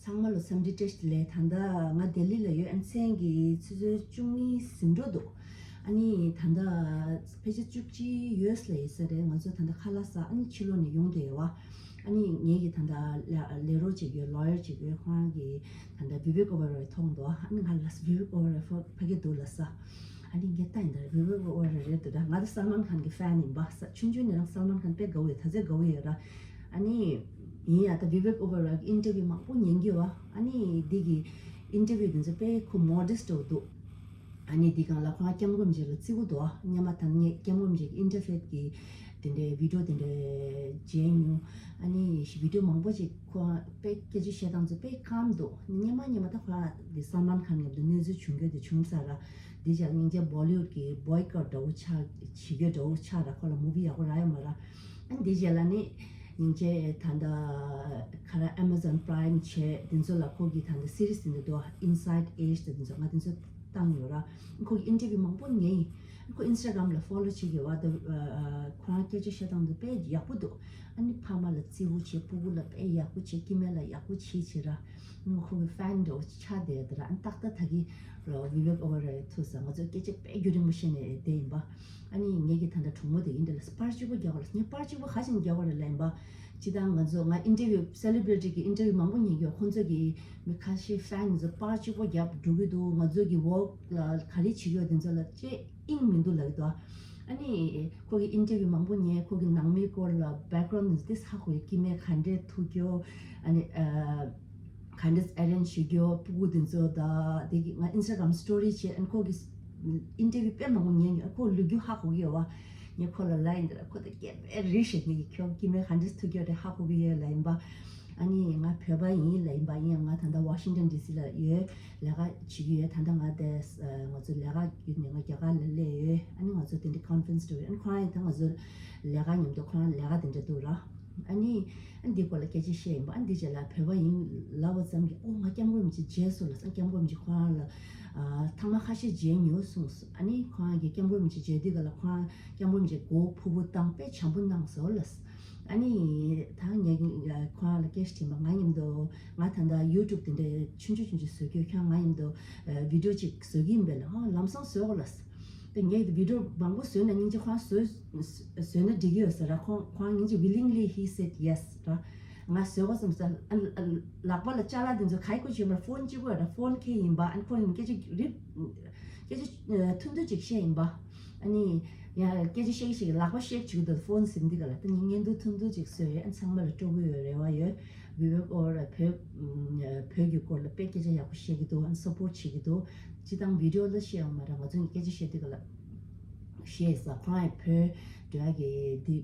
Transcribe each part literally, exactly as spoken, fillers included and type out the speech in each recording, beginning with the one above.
ཚང་མ་ལ་འཚམས་འདྲི་བཀྲ་ཤིས་བདེ་ལེགས། ད་ལྟ་ང་ལྡི་ལི་ལ་ཡོད། ཨ་མཚན་གྱི་ཆུ་ཚོད་བཅུ་གཉིས་ཟིན་འགྲོ་འདུག་ཨ་ནི་ད་ལྟ་ཕལ་ཆེར་བཅུ་གཅིག་ཡོལ་ལ་ཡིན་ས་རེད། ང་ཚོ་ད་ལྟ་ཁ་ལག་ཟ། ཨ་ནི་ཕྱི་ལོགས་ནས་ཡོང་བསྡད་ཡོད་བ། ཨ་ནི་ངེད་ཀྱི་ད་ལྟ་ལས་ལས་རོགས་ཅིག་ཡོད། ལོ་ཡར་ཅིག་ཡོད། ཁོ་རང་གིས་ད་ལྟ་བི་བེག་ཨོ་བེ་རོའི་མཐོང་འདུག་ཨ་ནི་ང་ལ་བི་བེག་ཨོ་བེ་རོའི་ཕ་གི་འདུག་ལབ་ས། ཨ་ནི་ངས་ལྟ་ཡིན་ད་ར་བི་བེག་ཨོ་བེ་རོ་རེད་འདུག་ར། ང་ད་སལ་མན་ཁཱན་གྱི་ཕེན་ཡིན་པ། ས་ཆུང་ཆུང་ནས་རང་སལ་མན་ཁཱན་དཔེ་དགའ་བོ་ཡོད། ད་ཚད་དགའ་བོ་ཡོད་ར། ཨ་ནི་ཡིན་ཡ། ད་བི་བེག་ཨོ་བེ་རོ་གི་ཨིན་ཊར་བིའུ་མང་པོ་ཉན་གྱི་ཡོད་བ། ཨ་ནི་འདི་གི་ཨིན་ཊར་བིའུ་དེ་ཚོ་དཔེ་ཁོ་མོ་ཌེ་སི་ཊི་འདྲ་བོ་འདུག་ཨ་ནི་འདི་སྒང་ལ་ཁོ་རང་སྐྱབས་མགོན་རིན་པོ་ཆེ་ལ་བརྩི་བོ་འདུག་ཨ། སྔོན་མ་ད་ངས་སྐྱབས་མགོན་རིན་པོ་ཆེ་གི་ཨིན་ཊར་ཕེཐ་གི་དེ་འདྲའི་བི་ཌི་ཡོ་དེ་འདྲ་མཇལ་མྱོང་། ཨ་ནི་བི་ཌི་ཡོ་མང་པོ་ཅིག་ཁོ་རང་དཔེ་སྐད་ཆ་བཤད་སྟངས་ཚོ་དཔེ་ཁམ་འདུག་སྔོན་མ་སྔོན་མ་ད་ཁོ་རང་དེ་སལ་མན་ཁཱན་མཉམ་དུ་གནས་ཚུལ་བྱུང་རྒྱུ་དེ་བྱུང་ཚར་ར། དེ་རྗེས་ལ་སྙིང་རྗེ་བོ་ལི་ཝུཌ་གི་བོའི་ཀོཊ་འདྲ་བོ་ཆགས། བྱེད་རྒྱུ་འདྲ་བོ་ཆགས་ར། ཁོ་ལ་མུ་བི་ཡག་པོ་རག་ཡོད་མ་ར། ཨ་ནི་དེ་རྗེས་ལ་ནི་སྙིང་རྗེ་ད་ལྟ་ཁ་ར་ཨེ་མ་ཛོན་པ་རའིམ་བྱས་དེ་ཚོ་ལ་ཁོ་གི་ད་ལྟ་སི་རིས་དེ་འདྲ་འདུག་ཨ། Inside Age དེ་ཚོ་ང་དེ་ཚོ་བཏང་ཡོད་ར། ཁོ་གི་ཨིན་ཊར་བིའུ་མང་པོ་ཉན་ཡིན། ཁོ་ཨིན་སི་ཊ་གྷ་རམ་ལ་ཕོ་ལོ་བྱེད་ཀྱི་ཡོད་བ། དེ་ཁོ་རང་སྐད་ཆ་བཤད་སྟངས་དེ་དཔེ་ཡག་པོ་འདུག་ཨ་ནི་ཕ་མ་ལ་བརྩི་བོ་བྱེད། སྤུ་གུ་ལ་དཔེ་ཡག་པོ་བྱེད། སྐྱེ་དམན་ལ་ཡག་པོ་བྱེད་བྱེད་ར། ཁོ་གི་ཕེན་འདྲ་བོ་ཆགས་བསྡད་ཡོད་ར། ཨ་ནི་ཏག་ཏག་ད་གི་བི་བེག་ཨོ་བེ་རོ་ཐུག་ས། ང་ཚོ་སྐད་ཆ་དཔེ་རྒྱུན་རིང་པོ་བཤད་ནས་བསྡད་ཡིན་པ། ཨ་ནི་ངེད་ཀྱི་ད་ལྟ་གྲོགས་མོ་དེ་ཡིན་འདྲ་ལ་པར་གཅིག་པོ་རྒྱག་དགོས་ལ། ངས་པར་གཅིག་པོ་ག་ཞིག་རྒྱག་དགོས་རེད་ལབ་ཡིན་པ། སྤྱིར་བཏང་ང་ཚོ་ང་ཨིན་ཊར་བིའུ་སེ་ལི་བི་རི་ཊི་གི་ཨིན་ཊར་བིའུ་མང་པོ་ཉན་གྱི་ཡོད། ཁོང་ཚོ་གི་མི་ཁ་ཤས་ཕེན་ཚོ་པར་གཅིག་པོ་རྒྱབ་འགྲོ་གི་འདུག་ང་ཚོ་གི་ཝོག་ལ་ག་རེ་བྱེད་ཀྱི་ཡོད་དེ་ཚོ་ལ་ཅེ་དབྱིངས་མི་འདུག་ལབ་ཀྱི་འདུག་ཨ་ནི་ཁོ་གི་ཨིན་ཊར་བིའུ་མང་པོ་ཉན། ཁོ་གི་ནང་མིའི་སྐོར་ལ་བེག་གྷ་རའུན་ཌི་དེ་ཧ་གོ་ཡོད། སྐྱེ་དམན་ག་འདྲས་ཐུག་ཡོད། ཨ་ནི་ཨ། ག་འདྲས་ཨ་རེན་ཇི་བྱེད་རྒྱུ། སྤུ་གུ་དེ་ཚོ་ད་དེ་གི་ང་ཨིན་སི་ཊ་གྷ་རམ་སི་ཊོ་རི་བྱས། ཨ་ནི་ཁོ་གི་ཨིན་ཊར་བིའུ་དཔེ་མང་པོ་ཉན་ཡོད། ཁོ་ལོ་རྒྱུས་ཧ་གོ་གི་ཡོད་བ། ངས་ཁོ་ལ་ལབ་ཡིན་ད་ར། ཁོ་ད་སྐད་དཔེ་རིག་ཤེས། ངས་ཁྱོད་སྐྱེ་དམན་ག་འདྲས་ཐུག་ཡོད་རེད་ཧ་གོ་གི་ཡོད་ལབ་ཡིན་པ། ཨ་ནི་ང་བོད་པ་ཡིན་ལབ་ཡིན་པ། ཡིན་ཡང་ང་ད་ལྟ་ཝ་ཤིང་ཊོན་ཌི་སི་ལ་ཡོད། ལས་ཀ་བྱེད་ཀྱི་ཡོད། ད་ལྟ་ང་དེ་ང་ཚོ་ལས་ཀ་བརྒྱུད་ནས་ང་རྒྱ་གར་ལ་སླེབས་ཡོད། ཨ་ནི་ང་ཚོ་དེ་འདྲའི་ཀོན་ཕ་རེན་སི་འགྲོ་ཡོད། ཨ་ནི་ཁོ་རང་ཡང་ད་ང་ཚོ་ལས་ཀ་མཉམ་དུ་ཁོ་རང་ལས་ཀ་དེ་འདྲ་འདུག་ར། ཨ་ནི་ཨ་འདི་སྐོར་ལ་སྐད་ཆ་བཤད་ཡིན་པ། ཨ་འདི་རྗེས་ལ་བོད་པ་ཡིན་ལབ་པ་ཙམ་གྱིས་ཨོ་ང་སྐྱབས་མགོན་རིན་པོ་ཆེ་མཇལ་སོང་ལབ་སོང་། སྐྱབས་མགོན་རིན་པོ་ཆེ་ཁོ་རང་ལ་ཨ་ཐེངས་མ་ཁ་ཤས་མཇལ་མྱོང་གསུངས་སོང་། ཨ་ནི་ཁོ་རང་གིས་སྐྱབས་མགོན་རིན་པོ་ཆེ་མཇལ་དུས་ག་ལ་ཁོ་རང་སྐྱབས་མགོན་རིན་པོ་ཆེ་མགོ་ཕུར་བུ་བཏང་དཔེ་བྱམས་པོ་གནང་སོང་ལབ་སོང་། ཨ་ནི་ད་ངས་ཁོ་རང་ལ་སྐད་ཆ་དྲིས་པ། ང་མཉམ་དུ་ང་ད་ལྟ་ཡུ་ཊུབ་དེ་འདྲའི་ཆུང་ཆུང་ཆུང་ཆུང་བཟོ་གི་ཡོད། ཁྱོད་ང་མཉམ་དུ་ཨ་བི་ཌི་ཡོ་ཅིག་བཟོ་གི་ཡིན་པས་ལབ། ཨ་ལམ་སང་བཟོ་གོ་ལབ་སོང་། དེ་ངས་བི་ཌི་ཡོ་མང་པོ་བཟོས་ན་སྙིང་རྗེ་ཁོ་རང་བཟོས་བཟོས་ན་འགྲིག་གི་ཡོད་ཟེར་ར། ཁོང་ཁོང་སྙིང་རྗེ། Willingly he said yes ར། ང་བཟོས་གོ་བསམ་ས། ཨ་ཨ་ལག་པ་ལ་ཅ་ལག་དེ་ཚོ་ག་ཡི་ཁོ་བྱེད་མ། ཕོན་གཅིག་པོ་ར། ཕོན་ཁྱེར་ཡིན་པ། ཨ་ནི་ཁོ་ཡིན་སྐད་ཆ་རིབ་སྐད་ཆ་ཐུང་ཐུང་ཅིག་བཤད་ཡིན་པ། ཨ་ནི་ཡང་སྐད་ཆ་བཤད་ཤིག་ལག་པ་བཤད་བྱེད་ཀྱི་འདུག་ཕོན་ཟིན་དུས་ག་ལ། ད་ངས་བརྙན་ཐུང་ཐུང་ཐུང་ཅིག་བཟོས་ཡོད། ཨ་ཚང་མ་ལ་སྤྲོ་གི་ཡོད་རེ་བ་ཡོད། བི་བེག་ཨོ་ར་བོད་བོད་ཀྱི་སྐོར་ལ་དཔེ་སྐད་ཆ་ཡག་པོ་བཤད་ཀྱི་འདུག་ཨ་ནི་སབ་པོར་བྱེད་ཀྱི་འདུག་སྤྱིར་བཏང་བི་ཌི་ཡོ་ལ་བཤད་ཡོང་མ་རེད། ང་ཚོ་གི་སྐད་ཆ་བཤད་དུས་ག་ལ་བཤད་ས། ཁོ་རང་བོད་འགྲོ་ཡ་གི་འདི་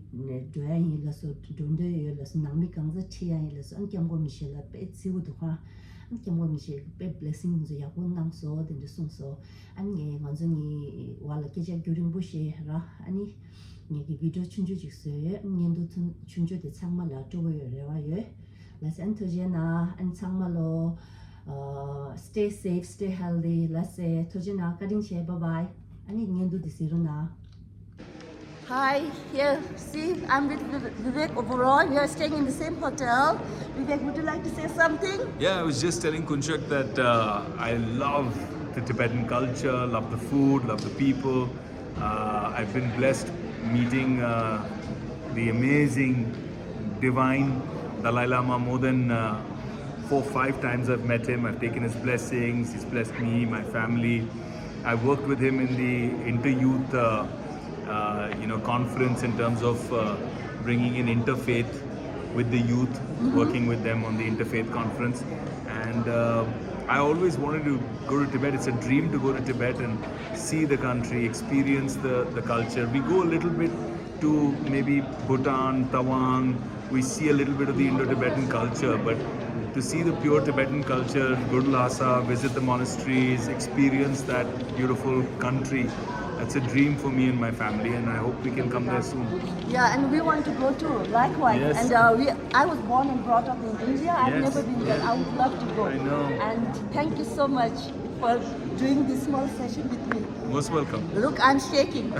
འགྲོ་ཡ་ཡིན་ལབ་སོང་། འགྲོ་འདོད་ཡོད་ལབ་སོང་། ནང་མི་གང་ཚ་ཁྲིད་ཡ་ཡིན་ལབ་སོང་། ཨ་ནི་སྐྱབས་མགོན་རིན་པོ་ཆེ་ལ་དཔེ་བརྩི་བོ་འདུག་ཁོ་རང་། ཨ་ནི་སྐྱབས་མགོན་རིན་པོ་ཆེ་དཔེ་བི་ལེ་སིང་ཚོ་ཡག་པོ་གནང་སོང་། དེ་འདྲ་གསུངས་སོང་། ཨ་ནི་ངས་ང་ཚོ་གཉིས་བར་ལ་སྐད་ཆ་རྒྱུན་རིང་པོ་བཤད་ར། ཨ་ནི་ངས་ཀྱི་བི་ཌི་ཡོ་ཆུང་ཆུང་ཅིག་བཟོས་ཡོད། བརྙན་ཐུང་ཆུང་ཆུང་དེ་ཚང་མ་ལ་སྤྲོ་བོ་ཡོད་རེ་བ་ཡོད། ལགས་སེ། ཨ་ནི་ཐུགས་རྗེ་གནང་། ཨ་ནི་ཚང་མ་ལོ། Uh, stay safe, stay healthy. ལགས་སེ། ཐུགས་རྗེ་གནང་། བཀའ་དྲིན་ཆེ། Bye bye. ཨ་ནི་བརྙན་ཐུང་འདི་གཟིགས་རོགས་གནང་། Hi, here, see, I'm with Viv- Vivek Oberoi. We are staying in the same hotel. Vivek, would you like to say something? Yeah, I was just telling Kunchak that uh, I love the Tibetan culture, love the food, love the people. Uh, I've been blessed meeting uh, the amazing divine Dalai Lama more than uh, four, five times I've met him. I've taken his blessings. He's blessed me, my family. I worked with him in the inter-youth, uh, uh, you know, conference in terms of uh, bringing in interfaith with the youth, working with them on the interfaith conference. And uh, I always wanted to go to Tibet. It's a dream to go to Tibet and see the country, experience the, the culture. We go a little bit to maybe Bhutan, Tawang, we see a little bit of the Indo-Tibetan culture, but to see the pure Tibetan culture, go to Lhasa, visit the monasteries, experience that beautiful country, that's a dream for me and my family, and I hope we can come there soon. Yeah, and we want to go too, likewise. Yes. And uh, we, I was born and brought up in India. I've Yes. never been there. I would love to go. I know. And thank you so much for doing this small session with me. Most welcome. Look, I'm shaking.